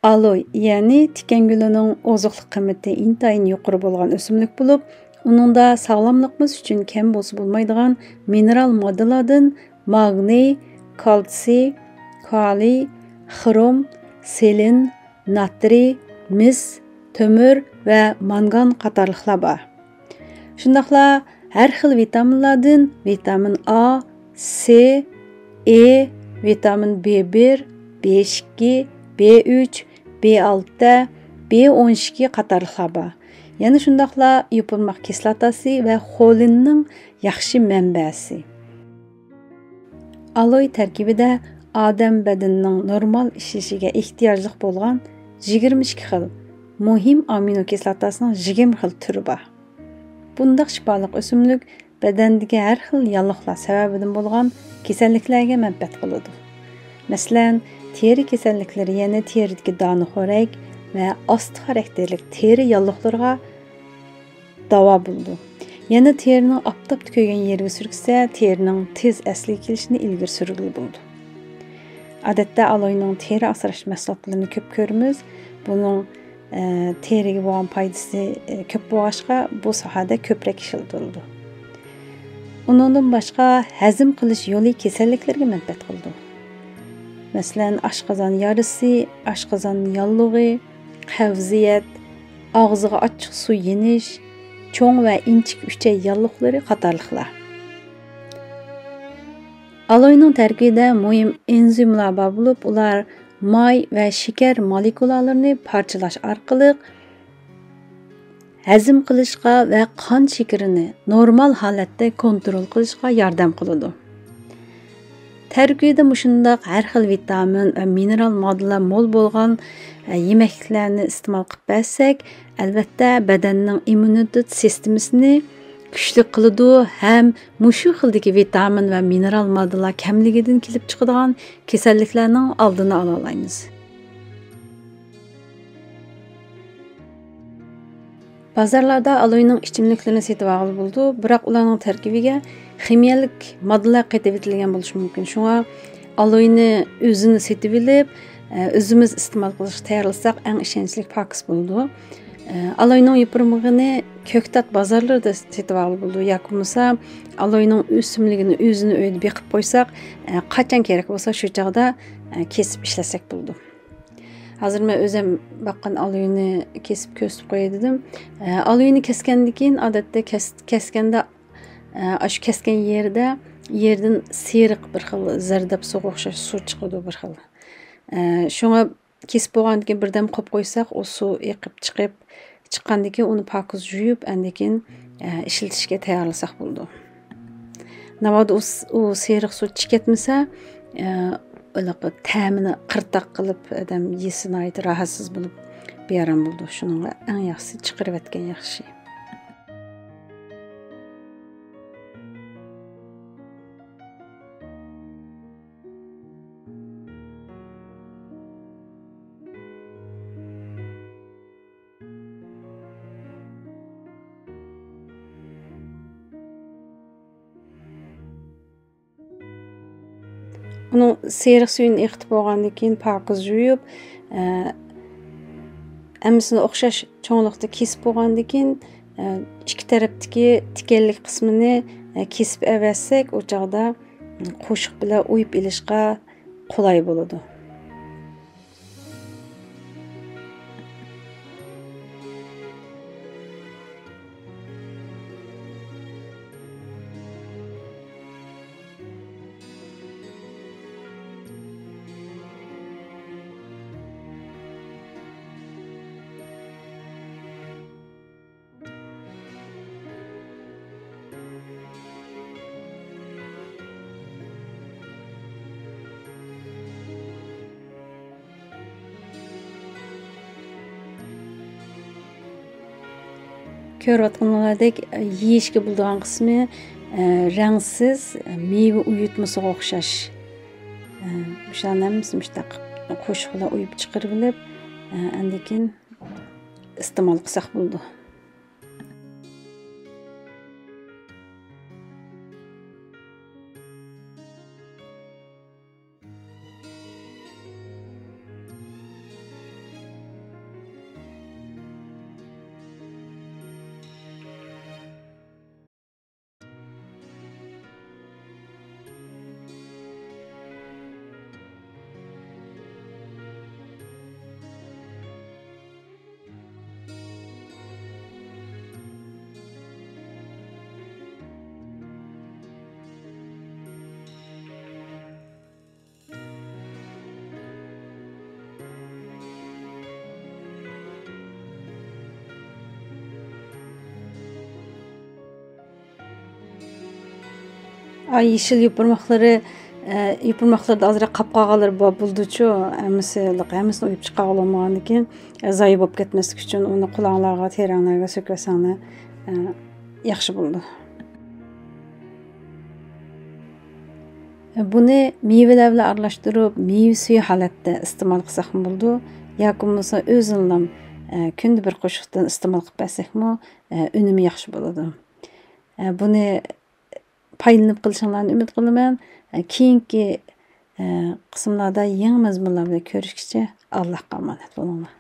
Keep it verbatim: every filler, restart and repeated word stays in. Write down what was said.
ئالوي، يەنى تىكەن گۈلىنىڭ ئوزۇقلۇق قىممىتى ئىنتايىن يۇقىرى بولغان ئۆسۈملۈك بولۇپ، ئۇنىڭدا ساغلاملىقىمىز ئۈچۈن كەم بولسا بولمايدىغان مىنېرال ماددىلاردىن ماگنىي، كالتسىي، كالىي، خروم، سېلېن، ناترىي، مىس، تۆمۈر ۋە مانگان قاتارلىقلار بار. شۇنداقلا ھەر خىل ۋىتامىنلاردىن ۋىتامىن ئا، سې، ئې، ۋىتامىن بې بىر، بې ئىككى، بې ئۈچ، بې ئالتە، بې ئون ئىككى قاتارلىقلار بار. يەنە شۇنداقلا يوپۇرماق كىسلاتاسى ۋە خولىننىڭ ياخشى مەنبەسى. ئالوي تەركىبىدە ئادەم بەدىنىنىڭ نورمال ئىشلىشىگە ئېھتىياجلىق بولغان يىگىرمە ئىككى خىل مۇھىم ئامىنو كىسلاتاسىنىڭ يىگىرمە خىل تۈرى بار. بۇنداق شىپالىق ئۆسۈملۈك بەدەندىكى ھەر خىل ياللۇغلار سەۋەبىدىن بولغان كېسەللىكلەرگە مەنپەئەت قىلىدۇ. مەسىلەن، تېرە كېسەللىكلىرى، يەنى تېرىدىكى دانە خورەك ۋە ئاستا خاراكتېرلىك تېرە ياللۇغلىرىغا داۋا بولىدۇ. يەنە تېرىنىڭ ئاپتاپتا كۆيگەن يېرىگە سۈركىسە، تېرىنىڭ تېز ئەسلىگە كېلىشىنى ئىلگىرى سۈرگىلى بولىدۇ. ئادەتتە ئالوينىڭ تېرە ئاسراش مەھسۇلاتلىرىنى كۆپ كۆرىمىز. بۇنىڭ، ئە، تېرىگە بولغان پايدىسى، ئە، كۆپ بولغاچقا، بۇ ساھەدە كۆپرەك ئىشلىتىلىدۇ. ئۇنىڭدىن باشقا، ھەزىم قىلىش يولى كېسەللىكلىرىگە مەنپەئەت قىلىدۇ. مەسىلەن، ئاشقازان يارىسى، ئاشقازان ياللۇغى، قەۋزىيەت، ئاغزىغا ئاچچىق سۇ يېنىش، چوڭ ۋە ئىنچىكە ئۈچەي ياللۇغلىرى قاتارلىقلار. ئالوينىڭ تەركىبىدە مۇھىم ئېنزىملار بار بولۇپ، ئۇلار ماي ۋە شېكەر مولېكۇلالىرىنى پارچىلاش ئارقىلىق ھەزىم قىلىشقا ۋە قان شېكىرىنى نورمال ھالەتتە كونترول قىلىشقا ياردەم قىلىدۇ. تەركىبىدە مۇشۇنداق ھەر خىل ۋىتامىن ۋە مىنېرال ماددىلار مول بولغان، ئە، يېمەكلىكلەرنى ئىستېمال قىلىپ بەرسەك، ئەلۋەتتە، بەدەننىڭ ئىممۇنىتېت سىستېمىسىنى كۈچلۈك قىلىدۇ ھەم مۇشۇ خىلدىكى ۋىتامىن ۋە مىنېرال ماددىلار كەملىكىدىن كېلىپ چىقىدىغان كېسەللىكلەرنىڭ ئالدىنى ئالالايمىز. بازارلاردا ئالوينىڭ ئىچىملىكلىرىنى سېتىۋالغىلى بولىدۇ، بىراق ئۇلارنىڭ تەركىبىگە خىمىيەلىك ماددىلار قېتىۋېتىلگەن بولۇشى مۇمكىن. شۇڭا ئالوينى ئۆزىنى سېتىۋېلىپ، ئە، ئۆزىمىز ئىستېمال قىلىشقا تەييارلىساق، ئەڭ ئىشەنچلىك پاكىز بولىدۇ. ئە، ئالوينىڭ يوپۇرمىقىنى كۆكتات بازارلىرىدا سېتىۋالغىلى بولىدۇ ياكى بولمىسا ئالوينىڭ ئۆسۈملۈكىنى ئۆزىنى ئۆيدە بېقىپ قويساق، ئە، قاچان كېرەك بولسا شۇ چاغدا، ئە، كېسىپ ئىشلەتسەك بولىدۇ. ھازىر مەن ئۆزۈم باققان ئالىيۇنى كېسىپ كۆرسىتىپ قوياي دېدىم. ئە، ئالىيۇنى كەسكەندىن كېيىن، ئادەتتە كەس-، كەسكەندە، ئە، ئاشۇ كەسكەن يېرىدە، يېرىدىن سېرىق بىر خىل زەردەپ سۇغا ئوخشاش سۇ چىقىدۇ بىر خىل. ئە، شۇڭا كېسىپ بولغاندىن كېيىن بىردەم قويۇپ قويساق، ئۇ سۇ ئېقىپ چىقىپ، چىققاندىن كېيىن ئۇنى پاكىز يۇيۇپ، ئاندىن كېيىن، ئە، ئىشلىتىشكە تەييارلىساق بولىدۇ. ناۋادا ئۇ س-، ئۇ سېرىق سۇ چىقىپ كەتمىسە، ئە، ھېلىقى تەمىنى قىرتاق قىلىپ، ئادەم يېسە ناھايىتى راھەتسىز بولۇپ، بىئارام بولىدۇ. شۇنىڭغا ئەڭ ياخشىسى چىقىرىۋەتكەن ياخشى. ئۇنىڭ سېرىق سۈيىنى ئېقىتىپ بولغاندىن كېيىن، پاكىز يۇيۇپ، ئە، ھەممىسىنى ئوخشاش چوڭلۇقتا كېسىپ بولغاندىن كېيىن، ئە، ئىككى تەرەپتىكى تىكەنلىك قىسمىنى، ئە، كېسىپ ئەۋەتسەك، ئۇ چاغدا قوشۇق بىلەن ئويۇپ ئېلىشقا قولاي بولىدۇ. كۆرۈۋاتقىنىڭلاردەك، يېيىشكە بولىدىغان قىسمى، ئە، رەڭسىز، ئە، مېۋە ئۇيۇتمىسىغا ئوخشاش. ئە، مۇشۇلارنى ھەممىسىنى مۇشۇنداق قوشۇق بىلەن ئۇيۇپ چىقىرىۋېلىپ، ئە، ئاندىن كېيىن ئىستېمال قىلساق بولىدۇ. ئاي يېشىل يوپۇرماقلىرى، ئە، يوپۇرماقلىرىدا ئازراق قاپ قالغانلىرى بار بولىدۇچۇ، ھەممىسى، ھەممىسىنى ئويۇپ چىقارغىلى بولمىغاندىكىن، ئە، زايە بولۇپ كەتمەسلىك ئۈچۈن ئۇنى قولاڭلارغا، تېرەڭلارغا سۆكۈۋەتسەڭلار، ئە، ياخشى بولىدۇ. بۇنى مېۋىلەر بىلەن ئارىلاشتۇرۇپ، مېۋە سۈيى ھالەتتە ئىستېمال قىلساقمۇ بولىدۇ، ياكى بولمىسا ئۆزىنىلا، ئە، كۈندە بىر قوشۇقتىن ئىستېمال قىلىپ بەرسەكمۇ، ئە، ئۈنۈمى ياخشى بولىدۇ. ئە، بۇنى پايدىلىنىپ قېلىشىڭلارنى ئۈمىد قىلىمەن. ئە، كېيىنكى، ئە، قىسىملاردا يېڭى مەزمۇنلار بىلەن كۆرۈشكىچە ئاللاھقا ئامانەت بولۇڭلار.